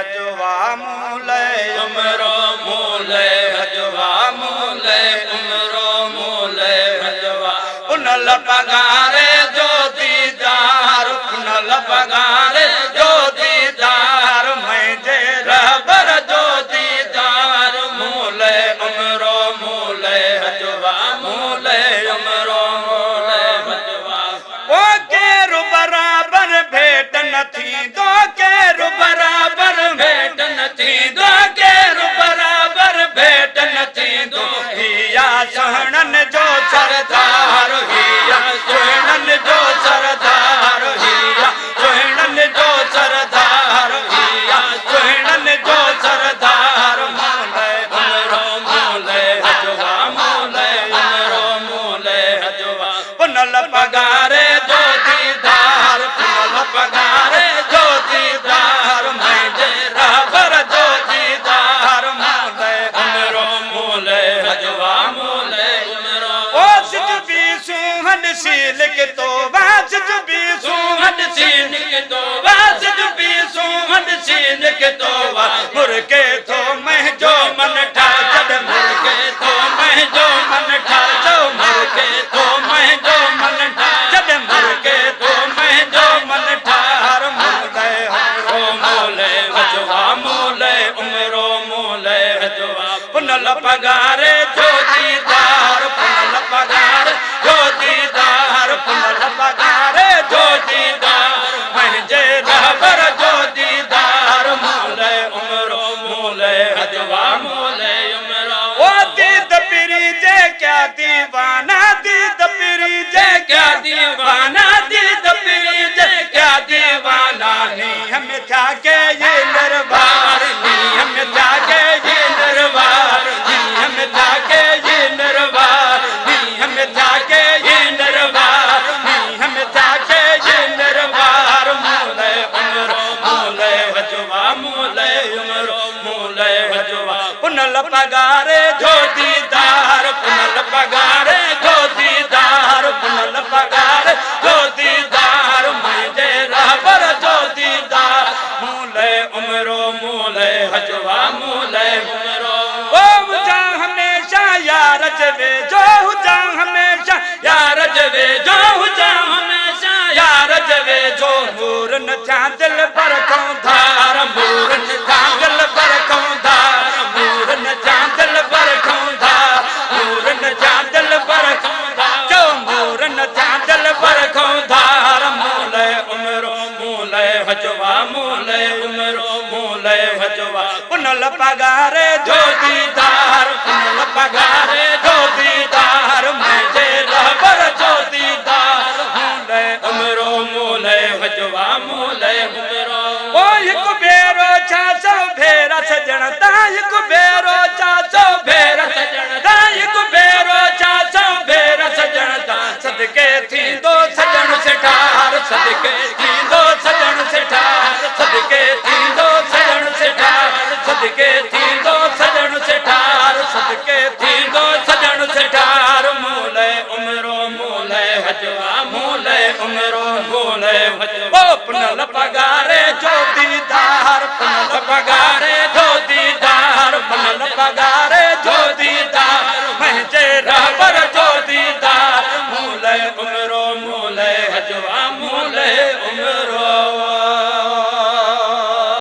هجوا مون لئه عمرو مون لئه هجوا مون لئه عمرو مون لئه هجوا پنهل پگهاري جو ديدار پنهل پگهاري جو ديدار منهنجي رهبر جو ديدار مون لئه عمرو مون لئه هجوا مون لئه عمرو مون لئه هجوا. او ڪير برابر ڀيٽ نه ٿيندو ڪير برابر ڀيٽ نه ٿيندو ڪير برابر ڀيٽ نه ٿيندو هي آ سهڻن جو سردار هي آ سهڻن جو سردار هي آ سهڻن جو سردار هي آ سهڻن جو سردار مون لئه عمرو مون لئه هجوا مون لئه عمرو مون لئه هجوا پنهل پگهاري جو ديدار پنهل پگهاري جو ديدار منهنجي رهبر جو ديدار مون لئه عمرو مون لئه هجوا مون لئه عمرو. او سج به سونهن ڏسي لڪتو وا سج به سونهن ڏسي نڪتو وا سج به سونهن ڏسي نڪتو وا مرڪي ٿو منهنجو من ٺار جڏ مرڪي ٿو منهنجو من ٺار چئو مرڪي ٿو منهنجو من ٺار جڏ مرڪي ٿو منهنجو من ٺار مون لئه عمرو مون لئه هجوا مون لئه عمرو مون لئه هجوا پنهل پگهاري جو ديدار پنهل پگهاري جو ديدار پنهل پگهاري جو ديدار منهنجي رهبر جو ديدار مون لئه عمرو مون لئه هجوا مون لئه عمرو. او ديد پرين جي ڪيا ديوانا ديد پرين جي ڪيا ديوانا ديد پرين جي ڪيا ديوانا نينهن ۾ ٿيا ڪيئي نروار نينهن ۾ ٿيا ڪيئي نروار نينهن ۾ ٿيا ڪيئي نروار نينهن ۾ ٿيا ڪيئي نروار نينهن ۾ ٿيا ڪيئي نروار مون لئه عمرو مون لئه هجوا مون لئه عمرو مون لئه هجوا پنهل پگهاري جو ديدار پنهل پگهاري جو ديدار پنهل پگهاري جو ديدار منهنجي رهبر جو ديدار مون لئه عمرو مون لئه هجوا مون لئه عمرو. او هجان هميشه يار جي ويجهو هجان هميشه يار جي ويجهو هجان هميشه يار جي ويجهو مور نه ٿيان دلبر کان ڌار مور نه ٿيان دلبر کان ڌار مور نه ٿيان دلبر کان ڌار مور نه ٿيان دلبر کان ڌار چئو مور نه ٿيان دلبر کان ڌار مون لئه عمرو مون لئه هجوا مون لئه عمرو مون لئه هجوا پنهل پگهاري جو ديدار پنهل پگهاري جو ديدار منهنجي رهبر جو ديدار مون لئه عمرو مون لئه هجوا مون لئه عمرو. او هڪ ڀيرو ڇا سو ڀيرا سڄڻ تان هڪ ڀيرو ڇا سو ڀيرا سڄڻ تان هڪ ڀيرو ڇا سو ڀيرا سڄڻ تان صدقي ٿيندو سڄڻ سٺار صدقي ٿيندو سڄڻ سٺار صدقي ٿيندو سڄڻ سٺار صدقي ٿيندو سڄڻ سٺار صدقي ٿيندو سڄڻ سٺار مون لئه عمرو مون لئه هجوا مون لئه عمرو مون لئه هجوا او پنهل پگهاري جو ديدار پنهل پگهاري جو ديدار پنهل پگهاري جو ديدار منهنجي رهبر جو ديدار مون لئه عمرو مون لئه هجوا مون لئه عمرو.